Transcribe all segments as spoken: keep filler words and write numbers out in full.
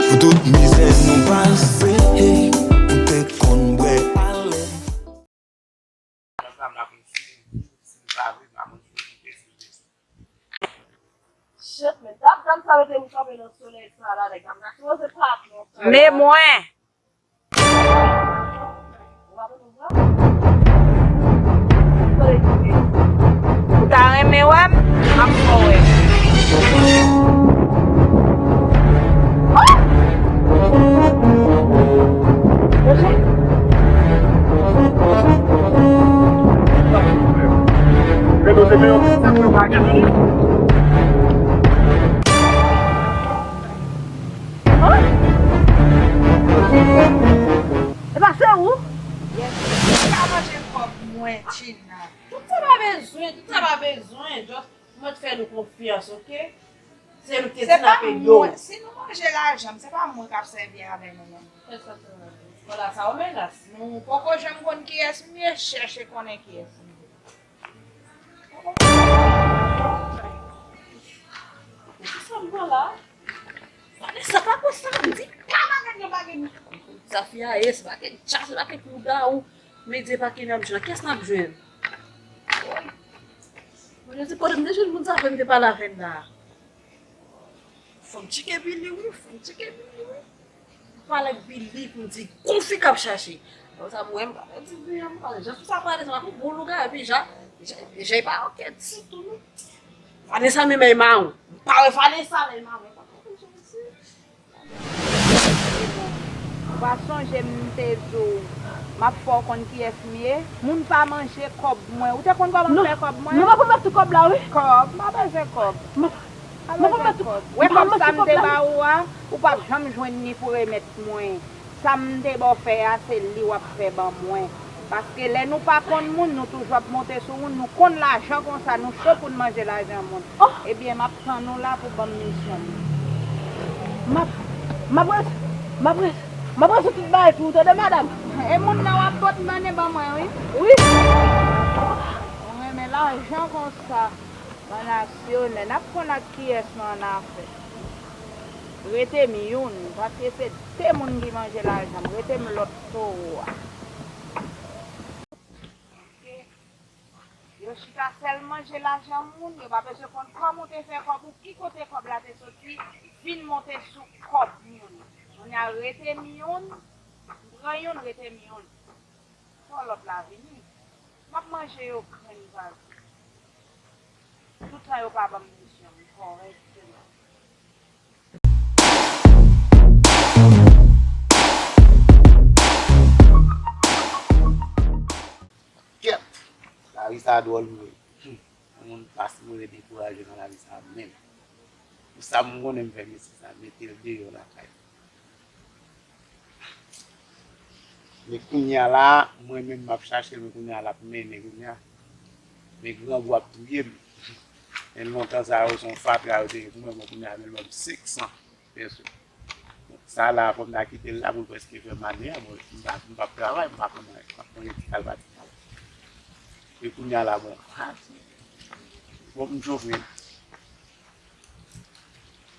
Pou tout mizè nou pase, ou te konn bwè alè. Shit, men dam, dam sa mete m kanpe nan solèy sa la, nèg, dam nan sipoze pa ap nan solèy. Men mwen. Ou ta renmen wè m? M ap fè w wè. Epa se ou? Yes. Ou ka manje kòb mwen, Tina. Tout sa pa bezwen, tout sa pa bezwen. Just mwen t fè nou konfyans, oke? Se nou ki te kidnape yo. Si nou manje lajan m, se pa mwen k ap sèvi avè nou menm. Fè sa sèlman. Vwala sa, ou menas. Nou poko janm konn kiyès m ye, chèche konnen kiyès m ye. Kisa m pran la? Vanessa pa konn sa m di. Pa bagay nan bagay. Sa fi a ye, se pa kèk tcha, se pa kèk lougawou. Men Dye pa kidnap jwenn. Kiyès n ap jwenn? Woy. Mwen di kote m te jwenn moun sa fè m te pale avè l la. Fò m tcheke Billy wi, fò m tcheke Billy wi. M pale ak Billy pou m di gon fi k ap chache. Bon, sa mwen, m pale di Billy, m pale. Jan fi sa pale, sa pa pou bon lougawou, epi Jan, Jan, Jan pa oke ditou non. Vanessa menm lè mawon. M pa wè Vanessa lè mawon. Ou pa sonje m te di w, m ap fè w konn kiyès m ye. Moun pa manje kòb mwen. Ou te konn kòman m fè kòb mwen? Non, m ap remèt ou kòb la, wi. Kòb? M pa bezwen kòb. M ap, m ap remèt ou kòb la. Wè kòb sa m te ba ou a, ou p ap janm jwenn ni pou remèt mwen. Sa m te ba w fè a, se li w ap fè ban mwen. Paske lè nou pa konn moun, nou toujou ap monte sou moun. Nou konn lajan konsa, nou cho pou n manje lajan moun. Ebyen, m ap tann ou la pou ban m misyon m. M ap, m ap res-, m ap res-, m ap rezoud tout bagay pou ou, tande, madanm? E moun nan w ap pot mennen ban mwen, wi. Wi. Ou renmen lajan konsa. Bannasyonè, n ap konn ak kiyès nou annafè. Rete m youn, paske se de moun ki manje lajan m. Rete m lòt towo a. Yo chita sèl manje lajan moun, yo pa bezwen konn kòman w te fè kòb ou, ki kote kòb la te soti, vin monte sou kòb moun. Kounye a rete m youn, m pran youn, rete m youn. Fò lòt la vini. M ap manje yo grenn pa grenn. Toutan yo pa ban m misyon, m kòrèk sèlman. Kèt! Lavi sa a dwòl vre. Yon moun pa sipoze dekouraje nan lavi sa a menm. Pou sa m konnen m fè mesye sa, mete l deyò lakay. Men kounye a la, mwen menm m ap chache l, men kounye a l ap mennen kounye a. Men grangou ap touye m. Men lontan sa yo se yon fatra yo te ye pou mwen, men kounye a men l ban m senk san peso. Sa la, fò m ta kite l la pou l prèske fè m ane a, mwen, m pa, m p ap travay, m pa konn anyen, m ap manje ti kal pa ti kal. E kounye a la, bon, bon, m chofe.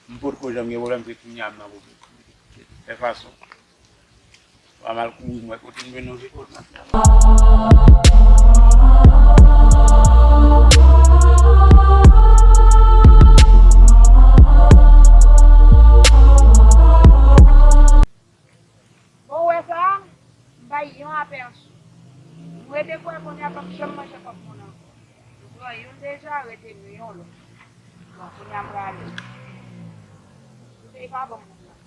M potko janm gen pwoblèm, se kounye a m nan pwoblèm. De tout fason, m a mal kouri, m wè kote m jwenn yon vye kòb nan fè. Bon, ou wè sa? M bay yon apèsi. M rete kwè kounye a p ap janm manje kòb moun ankò. M pran youn deja, rete m yon lòt. Bon, kounye a m prale. Koute, e pa bon moun nan.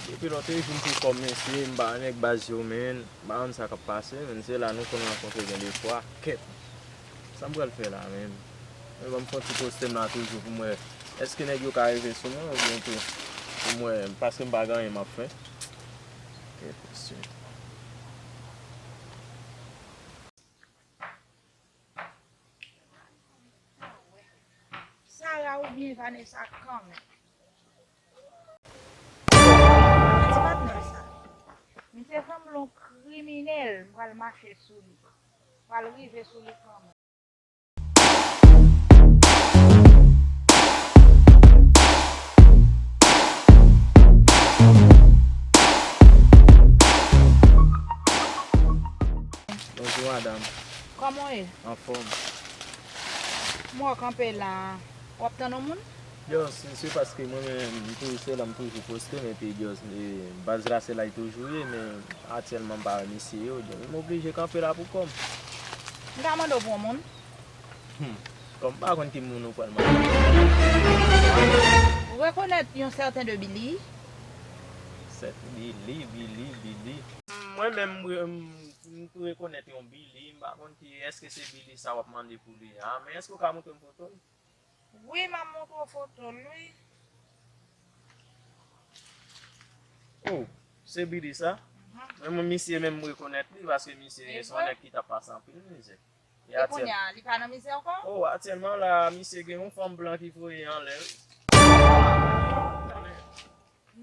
Depi lè w te vin pou kòm mesye, m pa nèg baz yo, men m pa konn sa k ap pase, men se la nou konn rankontre gen de fwa. Kèt! Sa m pral fè la menm? Men ban m fè yon ti poste m la toujou pou m wè èske nèg yo ka rive sou mwen oubyen tou pou m wè, paske m pa gen anyen m ap fè. Kèt mesye. Sarah oubyen Vanessa kanmenm. Ti patnè sa. Misye sanble yon kriminèl, m pral mache sou li. M pral rive sou li kanmenm. Bonjou, madanm. Kòman w ye? Anfòm. M wè w kanpe la. W ap tann yon moun? Just, misye, paske mwen menm, m toujou se la, m toujou poste m, epi just, e, baz la se la l toujou ye, men aktyèlman m pa wè misye yo, donk m oblije kanpe la pou kò m. M ka mande w pou yon moun? Hmm. Kòm m pa konn ki moun ou pral mande. Ou rekonèt yon sèten de Billy? Sèt Billy, Billy, Billy. Mwen menm, m, m, m rekonèt yon Billy, m pa konn ki, èske se Billy sa w ap mande pou li a, men èske w ka montre m foto l? Wi, m ap montre w foto l, wi. Oh, se Billy sa? Mhm. Men mwen, misye menm, m rekonèt li, paske misye se yon nèg ki t ap pase anpil mizè. E kounye a, li pa nan mizè ankò? Oh, aktyèlman la, misye gen yon fanm blan ki voye anlè l.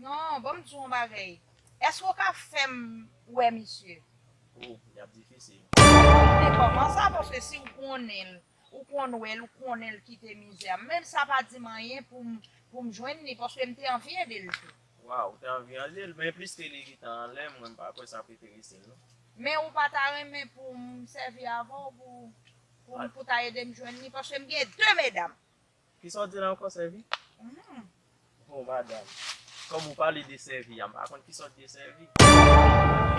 Non, ban m di w yon bagay. Èske w ka fè m wè misye? Oh, li ap difisil. Men kòman sa? Paske si w konnen l, ou konn wè l, ou konnen l kite mizè. Menm sa pa di m anyen pou m, pou m jwenn li, paske m te anvi ede l tou. Waw, ou te anvi ede l, men pliske li gentan anlè, mwen m pa kwè sa ap enterese l, non. Men ou pa ta renmen pou m sèvi avè w pou, pou, pou ta ede m jwenn li, paske m gen de medam. Kisa w di la ankò, sèvi? Mhm. Oh, madanm, kòm ou pale de sèvi a, m pa konn kisa w di sèvi.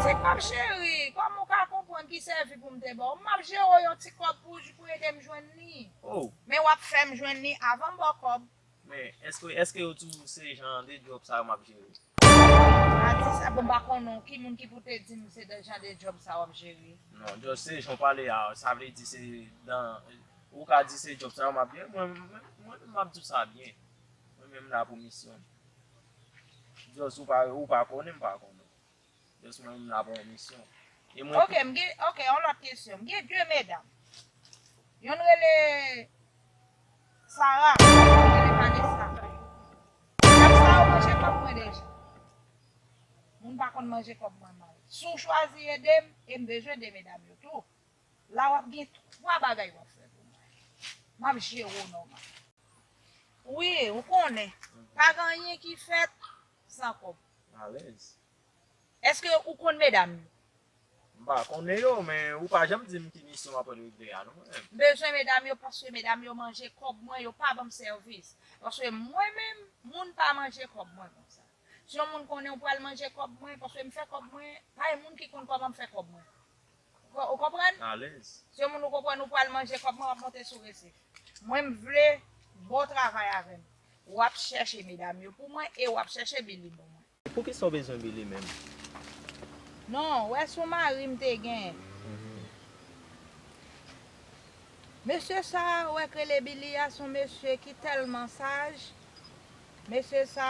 Ti kòb cheri, kòman w ka konprann ki sèvi pou m te ba w? M ap jere w yon ti kòb pou, pou ede m jwenn li. Oh. Men w ap fè m jwenn li avan m ba w kòb. Men, èske, èske yo toujou se jan de djòb sa yo m ap jere? Pa di sa, bon, m pa konnen ki moun ki pou te di m se de jan de djòb sa w ap jere. Non, just se jan w pale a, sa vle di se dan, ou ka di se djòb sa yo m ap jere, mwen, mwen, mwen, m ap di w sa byen. Mwen menm la pou misyon. Just ou pa, ou pa konnen, m pa konnen. Just mwen menm la pou yon misyon. E mwen... Ok, m gen, ok, yon lòt kesyon. M gen de medam. Yonn rele Sara, yonn rele Vanessa. Medam sa yo manje kòb mwen deja. Moun pa konn manje kòb mwen mal. Si w chwazi ede m, e m bezwen de medam yo tou. La w ap gen twa bagay w ap fè pou mwen. M ap jere w nòmal. Wi, ou konnen. Pa gen anyen ki fèt san kòb. Alèz. Èske ou konn medam yo? M pa konnen yo, men ou pa janm di m ki misyon w ap regle a, non, men. M bezwen medam yo paske medam yo manje kòb mwen, yo pa ban m sèvis. Paske mwen menm, moun pa manje kòb mwen konsa. Si yon moun konnen ou pral manje kòb mwen, paske m fè kòb mwen, pa gen moun ki konn kòman m fè kòb mwen. Ou ko-, ou konprann? Alèz. Si yon moun ou konprann ou pral manje kòb mwen, w ap monte sou resif. Mwen, m vle ba w travay avè m. W ap chèche medam yo pou mwen e w ap chèche Billy pou mwen. Poukisa w bezwen Billy menm? Non, w wè se yon mari m te gen. Mhm. Mesye sa, w wè k rele Billy a, se yon mesye ki tèlman saj. Mesye sa,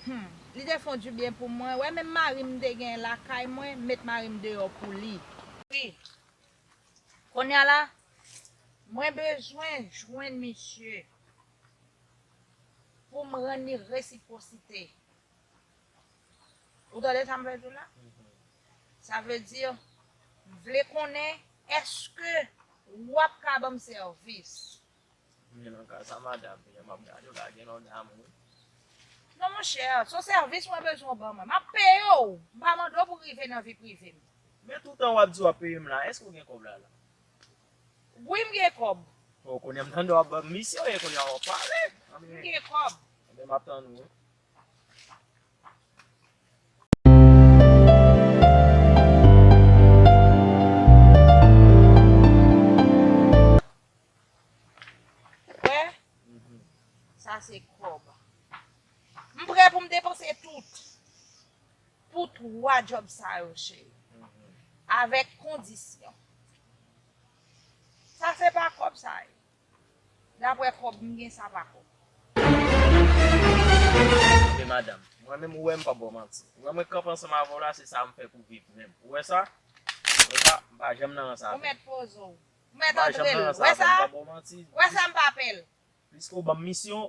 hmm, li te fè yon dibyen pou mwen. W wè menm mari m te gen lakay mwen, m met mari m deyò pou li. Wi. Kounye a la, mwen bezwen jwenn misye pou m rann li resipwosite. Ou tande sa m vle di w la? Mhm. Sa vle di, m vle konnen èske w ap ka ban m sèvis? Men nan ka sa, madanm, m ap gade w la gen lòt dam, wi. Non, monchè, se yon sèvis mwen bezwen w ban mwen. M ap peye w. M pa mande w pou rive nan vi prive m. Men toutan w ap di w ap peye m la, èske w gen kòb la, la? Wi, m gen kòb. O, kounye a m tande w ap misyon e kounye a w ap pale. M gen kòb. Ebyen, m ap tann ou, wi. Wè? Mhm. Sa se kòb. M prè pou m depanse tout. Pou twa djòb sa yo, cheri. Mhm. Avèk kondisyon. Sa se pa kòb sa ye. Daprè kòb m gen, sa pa kòb. Men madanm, mwen menm ou wè m p ap ba w manti. Ou wè mwen kanpe ansanm avè w la, se sa m fè pou viv menm. Ou wè sa? Ou wè sa? M pa janm nan rans avè w. Ou mèt poze w. Ou mèt antre l. Ou wè sa? M pa janm nan rans avè w, m p ap ba w manti. Ou wè sa, m pa pè l. Pliske w ban m misyon,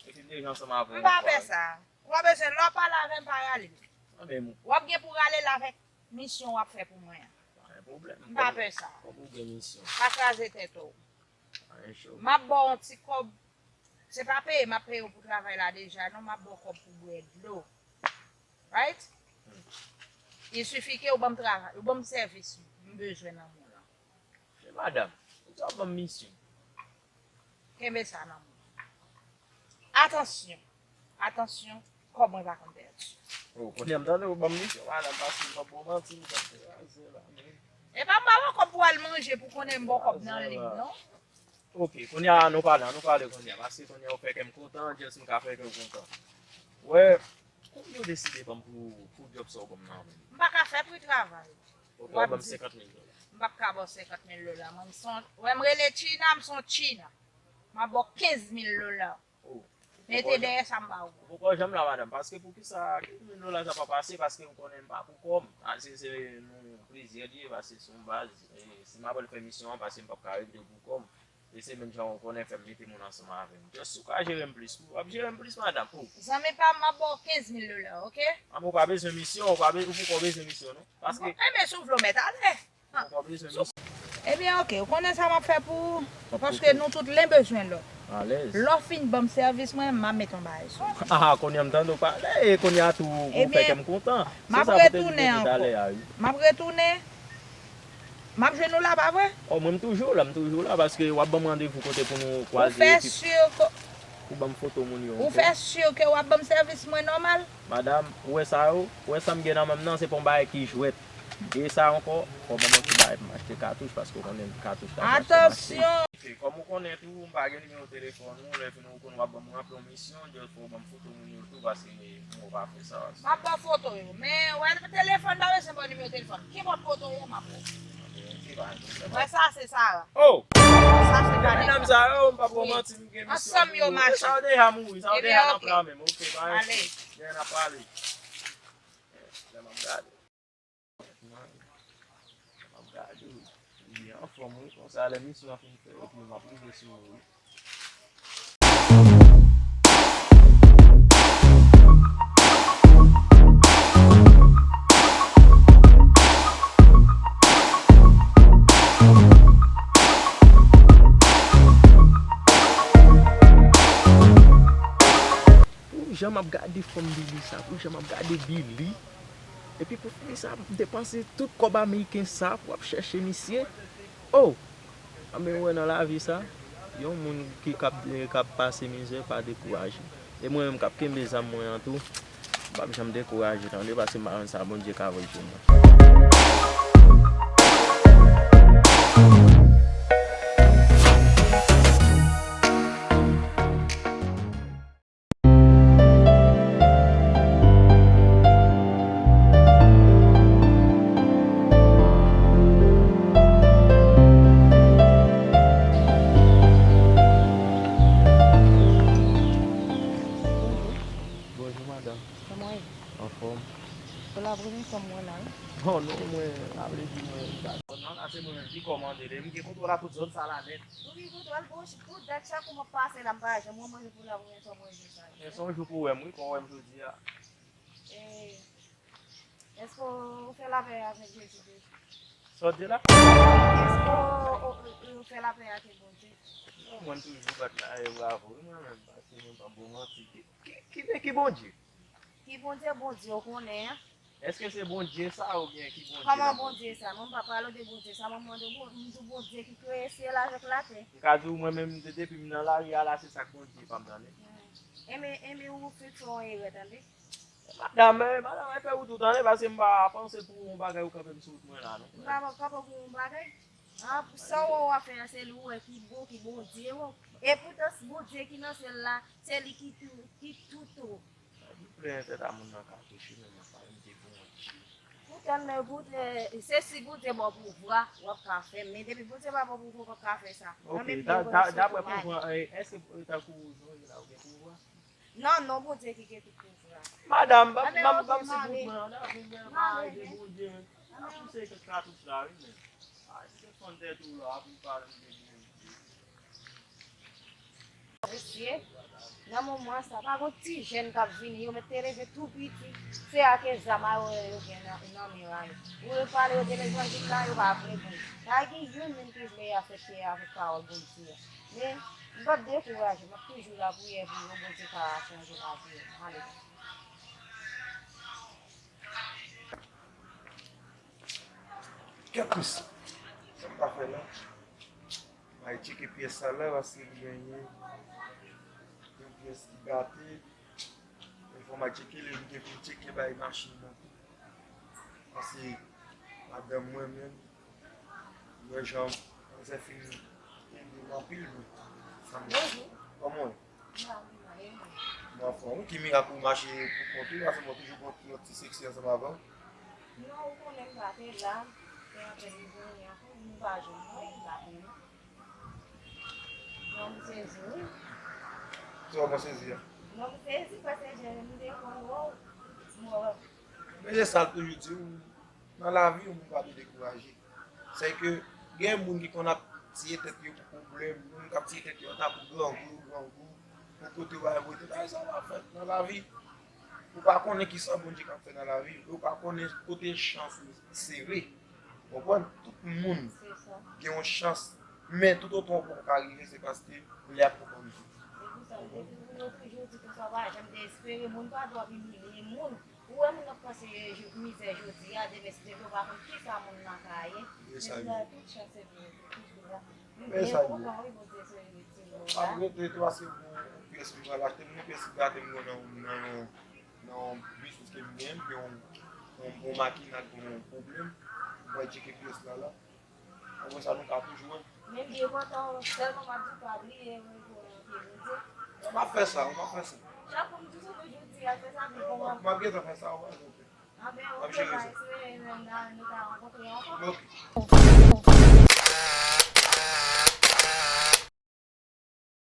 epi m deja ansanm avè w yon fwa. M pa pè sa. Ou pa bezwen, lè w pale avè m, pa rale m. W ap gen pou rale l avèk misyon w ap fè pou mwen an. Pa gen pwoblèm. M pa pè sa. Kòm ou gen misyon. Pa kraze tèt ou. Pa gen cho. M ap ba w yon ti kòb. Se pa peye m ap peye w pou travay la deja, non, m ap ba w kòb pou bwè dlo. Right? Il suffit ke ou ban m travay, ou ban m sèvis m bezwen nan mond lan. Men madanm, ou t ap ban m misyon. Kenbe sa nan men w. Atansyon. Atansyon, kòb mwen pa konn pèdi. Oh, kounye a m tande ou ban m misyon, madanm, paske m p ap ba w manti, m t ap kraze la, men. E pa m ba w kòb pou al manje, pou konnen m ba w kòb nan liy, non? Ok, kounye a nou pale, nou pale kounye a, paske kounye a ou fè kè m kontan, just m ka fè kè w kontan. Wè, konbyen ou deside ban m pou, pou djòb sa w ban m nan menm? M pa ka fè pri travay. Ok, w ap ban m senkant mil dola. M p ap ka ba w senkant mil dola, mwen, m se yon, wè, m rele China, m se yon China. M ap ba w kenz mil dola. Oh. Mete dèyè sa m ba ou. Ou poko janm la, madanm, paske poukisa kenz mil dola sa p ap ase, paske ou konnen m pa pou kò m. A, se, se nou plizyè li ye, paske se yon baz, e, si m apral fè misyon an, paske m p ap ka regle pou kò m. E se menm jan ou konnen fè m mete moun ansanm avè m. Just si w ka jere m plis, w ap jere m plis, madanm. Oh. Zanmi pa m, m ap ba w kenz mil dola, ok? A, men ou pa bezwen misyon, ou pa be-, ou poko bezwen misyon, non? Paske... Bon, enben, si w vle w mèt ale. Ou pa bezwen misyon. Ebyen, ok, ou konnen sa m ap fè pou ou, paske nou tout len bezwen lòt. Alèz. Lè w fin ban m sèvis mwen, m ap met yon bagay sou ou. Ah, kounye a m tande w pale, e kounye a tou ou fè kè m kontan. M ap retounen ankò. M ap retounen. M ap jwenn ou la, pa vre? Oh, mwen, m toujou la, m toujou la, paske w ap ban m randevou kote pou nou kwaze. Ou fè si ke... Ou ban m foto moun yo ankò. Ou fè si ke w ap ban m sèvis mwen nòmal? Madanm, ou wè sa yo? Ou wè sa m gen nan men m nan, se pa yon bagay ki jwèt. E sa ankò, fò w ban m yon ti bagay pou m achte katouch, paske w konnen katouch la fò w achte. Atansyon! Kòm ou konnen tou, m pa gen nimewo telefòn ou, lè fini ou konn w ap ban m ranpli yon misyon, just fò w ban m foto moun yo tou, paske mwen pa fè sa. M ap ba w foto yo, men wè telefòn pa bezwen ba w nimewo telefòn. Kenpòt kote w ye, m ap wè w. Wè sa se Sara. Oh! Sa se Vanessa. Medam sa yo, m p ap ba w manti, m gen misyon pou yo. Sa yo deja mouri, sa yo deja nan pla menm. Ok, pa gen anyen, n ap pale. Lè m ap gade. M ap gade w. Li anfòm, wi. Konsa, lè misyon an fin fè, epi m ap rive sou ou, wi. Pou jan m ap gade fanm Billy sa, pou jan m ap gade Billy. Epi pou fini sa, m depanse tout kòb ameriken sa pou ap chèche misye. Oh! Anben, ou wè nan lavi sa, yon moun ki k ap, k ap pase mizè pa dekouraje. E mwen menm k ap kenbe zam mwen an tou, m p ap janm dekouraje, tande, paske m pa konn sa Bondye ka voye sou mwen. Bonjou, madanm. Kòman w ye? Anfòm. Ou la pou yon fanm mwen la, wi. Oh non, mwen, sa vle di mwen, m pa konn non, la se mwen menm ki kòmande, men m gen kontwòl a tout zòn sa la nèt. Ou gen kontwòl, bon, tout dat chak kou m ap pase la, m pa janm wè manje pou la pou yon fanm manje sa. Men se yon jou pou w wè m, wi, pou w wè m jodi a. E, èske w fè lapè avèk Jezi tou? Sa w di la? Èske w, w, w, w fè lapè avèk Bondye? Non, mwen toujou bat la, e bravo, wi, mwen menm, paske mwen pa bon manti. Ki, ki, ki, ki Bondye? Ki Bondye? Bondye w konnen an. Èske se Bondye sa oubyen ki Bondye? Kòman Bondye sa? Mwen m pa pale w de Bondye sa, mwen mande w, m di w Bondye ki kreye syèl avèk latè. M ka di w mwen menm, de-, depi m nan lari a la, se sa k Bondye pa m, tande. Hmm. Enben, enben, ou fèk fè yon erè, tande. Madanm, eh, madanm, eh, fè wout ou tande, paske m pa panse pou yon bagay ou kanpe m sou wout mwen la, non. M pa kanpe pou yon bagay. Ah, sa w wè w ap fè a, se li w wè ki bon, ki Bondye w. E poutan, Bondye ki nan syèl la, se li ki tou, ki tout ou. Ou plenyen tèt a moun nan ka touche, men mwen pa menm te Bondye. Poutan, men Bondye, se si Bondye ba w pouvwa, w ap ka fè, men depi Bondye pa ba w pouvwa, w p ap ka fè sa. Ok, da-, da-, daprè pouvwa, eh, èske, eh, tankou ou jwenn la, ou gen pouvwa? Non, non, Bondye ki gen tout pouvwa. Madanm, ban m, ban m, ban m ti bout mwen an, nan vin gen bagay de Bondye, men. N ap pouse kèk katouch la, wi, men. Ay, m te fann tèt ou la, pou pale m de Bondye. Mesye, nan moman sa, pa gon ti jèn k ap vini, yo mete leve tou piti, se ak zam a yo, yo gen nan, nan men yo ale. Ou yo pale yo de levanjil la, yo pa vle Bondye. Pa gen youn menm ki vle asepte avèk pawòl Bondye a. Men, m p ap dekouraje, m ap toujou lapriyè pou yo, Bondye ka chanje lavi yo. Alelouya. Kèt mesye, sa m ta fè la? M al tcheke pyès sa la, paske m genyen yon pyès ki gate. Men fò m al tcheke li, m gen pou m tcheke bay machin nan tou. Paske madanm mwen menm, m wè jan manzè fin ede m anpil, men sa m... Bonjou. Kòman w ye? Mwen anfòm wi. Ki mirak ou mache pou kont ou, paske mwen toujou konn yon ti seksi ansanm avè w. Non, ou konnen m pa te la, te antre li vini an tou, m pa jwenn mwen, m pa konnen. Non, m sezi wi. Sa w sezi a? Non, m sezi paske jan m te konn wè w, m wè. Men se sa l toujou di w, nan lavi yon moun pa dwe dekouraje. Sèke gen moun ki konn ap tiye tèt yo pou pwoblèm, moun k ap tiye tèt yo ata pou grangou, grangou, pou kote w al rete. Bagay sa yo pa fèt nan lavi. Ou pa konnen kisa Bondye k ap fè nan lavi w, ou pa konnen kote chans ou sere. Ou konprann? Tout moun gen yon chans, men toutotan ou poko ka rive, se paske lè a poko rive. Se pou sa m te toujou di konsa, pa janm dezespere, moun pa dwe ap imilye moun. Ou wè moun ap pase mizè jodi a, demen si Dye vle ou pa konn kisa moun nan ka ye. Men sa, tout chans se pou yo, se toujou la. M byen kontan wi Bondye sove ti moun nan. M ap rete tou paske m gen yon pyès m pral achte, m gen pyès ki gate m nan yon, nan yon, nan yon biznis ke m genyen, m gen yon, yon, yon makina ki gen yon pwoblèm, m pral tcheke pyès la la. Apre sa nou ka toujou wè. Men m byen kontan, sèlman m ap di w pa bliye reponn anpil, Bondye. M ap fè sa, m ap fè sa. Chak fwa m toujou, toujou di al fè sa, men bon. M ap gentan fè sa, w pa janm pè. Anben, oke, pa espere menm nan nou ka rankontre ankò. Oke.